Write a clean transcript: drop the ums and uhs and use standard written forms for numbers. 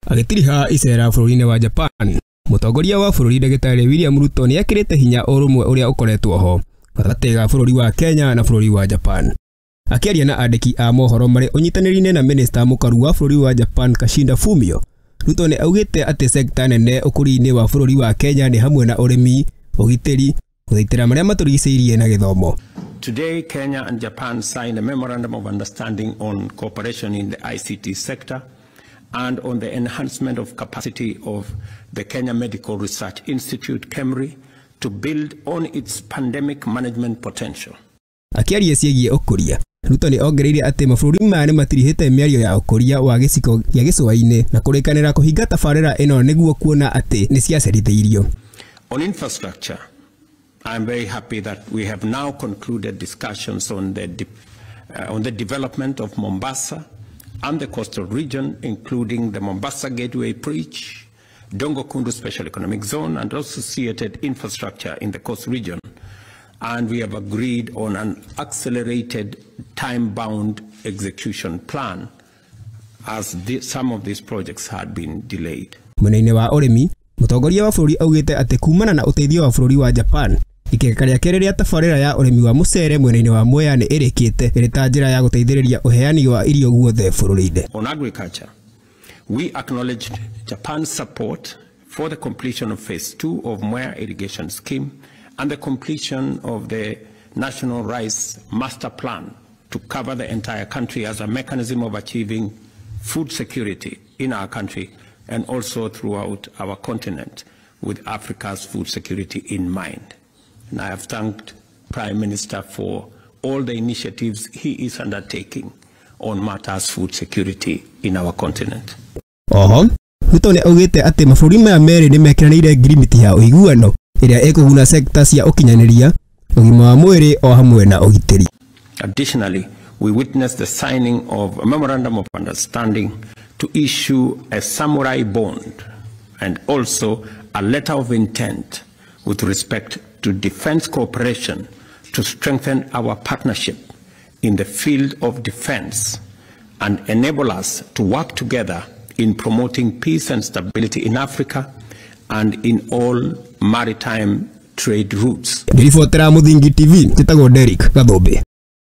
Agĩtiriha icera bũrũri-inĩ wa Japan, mũtongoria wa bũrũri Ndagĩtarĩ William Ruto nĩ ekĩrĩte hinya ũrũmwe ũrĩa ũkoretwo ho gatagatĩ ga bũrũri wa Kenya na bũrũri wa Japan. Akĩaria na andĩki a mohoro marĩ ũnyitanĩri-inĩ na minista mũkaru wa bũrũri wa Japan Kishida Fumio, Ruto nĩ augĩte atĩ sekta nene ũkũria-inĩ wa bũrũri wa Kenya nĩ hamwe na ũrĩmi, ũgitĩri, gũthaitĩra marĩa matũrigicĩirie na gĩthomo. Today, Kenya and Japan signed a memorandum of understanding on cooperation in the ICT sector and on the enhancement of capacity of the Kenya Medical Research Institute, KEMRI, to build on its pandemic management potential. Akĩaria ciĩgiĩ ũkũria, Ruto nĩ ongereire atĩ mabũrũri maya nĩ matirihĩte mĩario ya ũkũria wa gĩcigo gĩa gĩcũa-inĩ na kũrĩkanĩra kũhinga tabarĩra ĩno nĩguo kuona atĩ nĩ ciacerithĩirio. On infrastructure, I am very happy that we have now concluded discussions on the development of Mombasa and the coastal region, including the Mombasa Gateway Bridge, Dongo Kundu Special Economic Zone, and associated infrastructure in the coast region. And we have agreed on an accelerated, time-bound execution plan as some of these projects had been delayed. Mwena-inĩ wa ũrĩmi, mũtongoria wa bũrũri augĩte atĩ kumana na ũteithio wa bũrũri wa Japan, ikeka rĩa kerĩ rĩa tabarĩra ya ũrĩmi wa mũcere mwena-inĩ wa Mwea nĩ ĩrĩkĩte ĩrĩ ta njĩra ya gũteithĩrĩria ũheani wa irio guothe bũrũri-inĩ. On agriculture, we acknowledged Japan's support for the completion of phase 2 of Mwea irrigation scheme and the completion of the National Rice Master Plan to cover the entire country as a mechanism of achieving food security in our country and also throughout our continent, with Africa's food security in mind. And I have thanked Prime Minister for all the initiatives he is undertaking on matters food security in our continent. Oho, Ruto nĩ augĩte atĩ mabũrũri maya merĩ nĩ mekĩranĩire ngirimiti ya ũiguano ĩrĩa ĩkũguna sekta cia ũkinyanĩria, ũgima wa mwĩrĩ o hamwe na ũgitĩri. Additionally, we witnessed the signing of a memorandum of understanding to issue a samurai bond and also a letter of intent with respect to defense cooperation to strengthen our partnership in the field of defense and enable us to work together in promoting peace and stability in Africa and in all maritime trade routes. Ngĩribotera Mũthingi TV, njĩtagwo Derrick Gathũmbĩ.